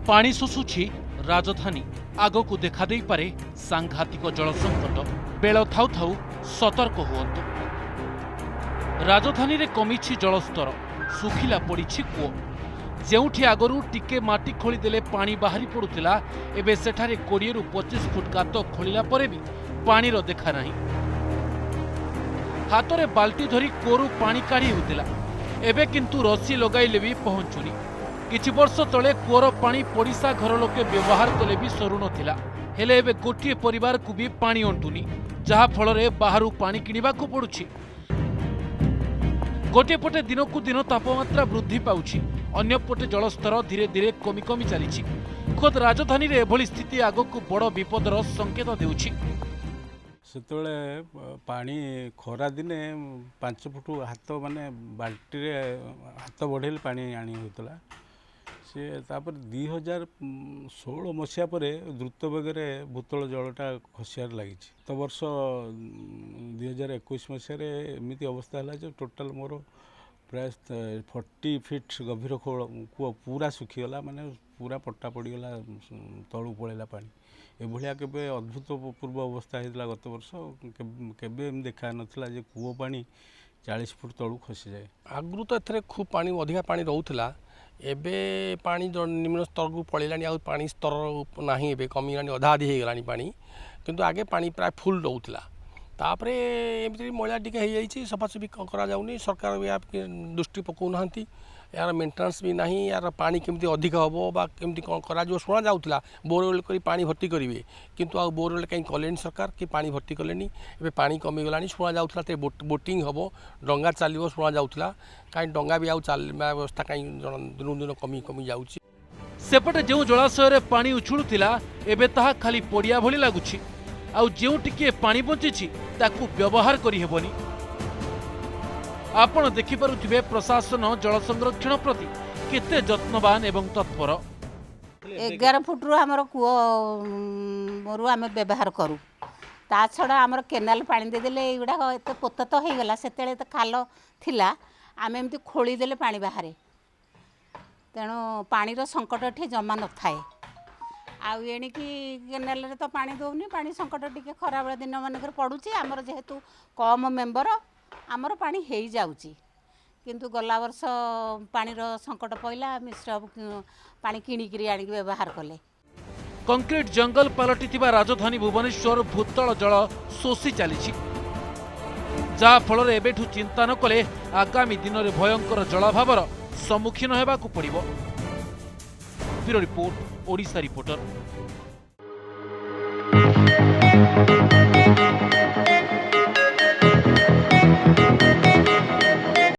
ପାଣି ଶୋଷୁଛି ରାଜଧାନୀ। ଆଗକୁ ଦେଖାଦେଇପାରେ ସାଂଘାତିକ ଜଳ ସଙ୍କଟ। ବେଳ ଥାଉ ଥାଉ ସତର୍କ ହୁଅନ୍ତୁ। ରାଜଧାନୀରେ କମିଛି ଜଳସ୍ତର, ଶୁଖିଲା ପଡ଼ିଛି କୂଅ। ଯେଉଁଠି ଆଗରୁ ଟିକେ ମାଟି ଖୋଳିଦେଲେ ପାଣି ବାହାରି ପଡୁଥିଲା, ଏବେ ସେଠାରେ 20ରୁ 25 ଫୁଟ ଗାତ ଖୋଳିଲା ପରେ ବି ପାଣିର ଦେଖା ନାହିଁ। ହାତରେ ବାଲ୍ଟି ଧରି କୂଅରୁ ପାଣି କାଢ଼ି ହେଉଥିଲା, ଏବେ କିନ୍ତୁ ରସି ଲଗାଇଲେ ବି ପହଞ୍ଚୁନି। କିଛି ବର୍ଷ ତଳେ କୂଅର ପାଣି ପଡ଼ିଶା ଘର ଲୋକେ ବ୍ୟବହାର କଲେ ବି ସରୁନଥିଲା। ହେଲେ ଏବେ ଗୋଟିଏ ପରିବାରକୁ ବି ପାଣି ଅଣ୍ଟୁନି, ଯାହାଫଳରେ ବାହାରୁ ପାଣି କିଣିବାକୁ ପଡୁଛି। ଗୋଟିଏ ପଟେ ଦିନକୁ ଦିନ ତାପମାତ୍ରା ବୃଦ୍ଧି ପାଉଛି, ଅନ୍ୟପଟେ ଜଳସ୍ତର ଧୀରେ ଧୀରେ କମି କମି ଚାଲିଛି। ଖୋଦ୍ ରାଜଧାନୀରେ ଏଭଳି ସ୍ଥିତି ଆଗକୁ ବଡ଼ ବିପଦର ସଂକେତ ଦେଉଛି। ସେତେବେଳେ ପାଣି ଖରାଦିନେ 5 ଫୁଟ ହାତ, ମାନେ ବାଲ୍ଟିରେ ହାତ ବଢ଼େଇଲେ ପାଣି ଆଣି ହେଉଥିଲା ସିଏ। ତାପରେ 2016 ମସିହା ପରେ ଦ୍ରୁତ ବେଗରେ ଭୂତଳ ଜଳଟା ଖସିବାରେ ଲାଗିଛି। ଗତ ବର୍ଷ 2021 ମସିହାରେ ଏମିତି ଅବସ୍ଥା ହେଲା ଯେ ଟୋଟାଲ୍ ମୋର ପ୍ରାୟ 40 ଫିଟ୍ ଗଭୀର ଖୋଳ କୂଅ ପୁରା ଶୁଖିଗଲା, ମାନେ ପୁରା ପଟ୍ଟା ପଡ଼ିଗଲା, ତଳକୁ ପଳେଇଲା ପାଣି। ଏଭଳିଆ କେବେ ଅଦ୍ଭୁତପୂର୍ବ ଅବସ୍ଥା ହେଇଥିଲା ଗତ ବର୍ଷ। କେବେ ଏମିତି ଦେଖା ନଥିଲା ଯେ କୂଅ ପାଣି 40 ଫୁଟ ତଳକୁ ଖସିଯାଏ। ଆଗରୁ ତ ଏଥିରେ ଖୁବ୍ ପାଣି, ଅଧିକା ପାଣି ରହୁଥିଲା। ଏବେ ପାଣି ନିମ୍ନ ସ୍ତରକୁ ପଳେଇଲାଣି, ଆଉ ପାଣି ସ୍ତର ନାହିଁ, ଏବେ କମିଗଲାଣି, ଅଧା ଅଧି ହେଇଗଲାଣି ପାଣି। କିନ୍ତୁ ଆଗେ ପାଣି ପ୍ରାୟ ଫୁଲ୍ ରହୁଥିଲା। ତାପରେ ଏମିତି ମଇଳା ଟିକେ ହେଇଯାଇଛି, ସଫାସଫି କରାଯାଉନି। ସରକାର ବି ଏହା ଦୃଷ୍ଟି ପକାଉନାହାନ୍ତି। ଏହାର ମେଣ୍ଟେନାନ୍ସ ବି ନାହିଁ। ଏହାର ପାଣି କେମିତି ଅଧିକ ହେବ ବା କେମିତି କ'ଣ କରାଯିବ, ଶୁଣାଯାଉଥିଲା ବୋରୱେଲ୍ କରି ପାଣି ଭର୍ତ୍ତି କରିବେ, କିନ୍ତୁ ଆଉ ବୋରୱେଲ୍ କାହିଁ କଲେନି ସରକାର କି ପାଣି ଭର୍ତ୍ତି କଲେନି। ଏବେ ପାଣି କମିଗଲାଣି। ଶୁଣାଯାଉଥିଲା ବୋଟିଂ ହେବ, ଡଙ୍ଗା ଚାଲିବ, ଶୁଣାଯାଉଥିଲା। କାହିଁ ଡଙ୍ଗା ବି ଆଉ ଚାଲିବା ବ୍ୟବସ୍ଥା କାହିଁ ଦିନକୁ ଦିନ କମି କମି ଯାଉଛି। ସେପଟେ ଯେଉଁ ଜଳାଶୟରେ ପାଣି ଉଛୁଳୁଥିଲା, ଏବେ ତାହା ଖାଲି ପଡ଼ିଆ ଭଳି ଲାଗୁଛି। ଆଉ ଯେଉଁ ଟିକିଏ ପାଣି ବଞ୍ଚିଛି, ତାକୁ ବ୍ୟବହାର କରିହେବନି। ଆପଣ ଦେଖିପାରୁଥିବେ ପ୍ରଶାସନ ଜଳ ସଂରକ୍ଷଣ ପ୍ରତି କେତେ ଯତ୍ନବାନ ଏବଂ ତତ୍ପର। 11 ଫୁଟରୁ ଆମର କୂଅରୁ ଆମେ ବ୍ୟବହାର କରୁ। ତା ଛଡ଼ା ଆମର କେନାଲ ପାଣି ଦେଇଦେଲେ ଏଇଗୁଡ଼ାକ ଏତେ ପୋତ ତ ହେଇଗଲା। ସେତେବେଳେ ଏତେ ଖାଲ ଥିଲା, ଆମେ ଏମିତି ଖୋଳିଦେଲେ ପାଣି ବାହାରେ। ତେଣୁ ପାଣିର ସଙ୍କଟ ଏଠି ଜମା ନଥାଏ। ଆଉ ଏଣିକି କେନାଲରେ ତ ପାଣି ଦେଉନି, ପାଣି ସଙ୍କଟ ଟିକେ ଖରାବେଳେ ଦିନମାନଙ୍କରେ ପଡ଼ୁଛି। ଆମର ଯେହେତୁ କମ୍ ମେମ୍ବର, ଆମର ପାଣି ହେଇଯାଉଛି। କିନ୍ତୁ ଗଲା ବର୍ଷ ପାଣିର ସଙ୍କଟ ପଡ଼ିଲା, ମିଶ୍ର ପାଣି କିଣିକିରି ଆଣିକି ବ୍ୟବହାର କଲେ। କଂକ୍ରିଟ ଜଙ୍ଗଲ ପାଲଟିଥିବା ରାଜଧାନୀ ଭୁବନେଶ୍ୱର ଭୂତଳ ଜଳ ଶୋଷି ଚାଲିଛି, ଯାହାଫଳରେ ଏବେଠୁ ଚିନ୍ତା ନ କଲେ ଆଗାମୀ ଦିନରେ ଭୟଙ୍କର ଜଳାଭାବର ସମ୍ମୁଖୀନ ହେବାକୁ ପଡ଼ିବ। Bureau report, Odisha reporter.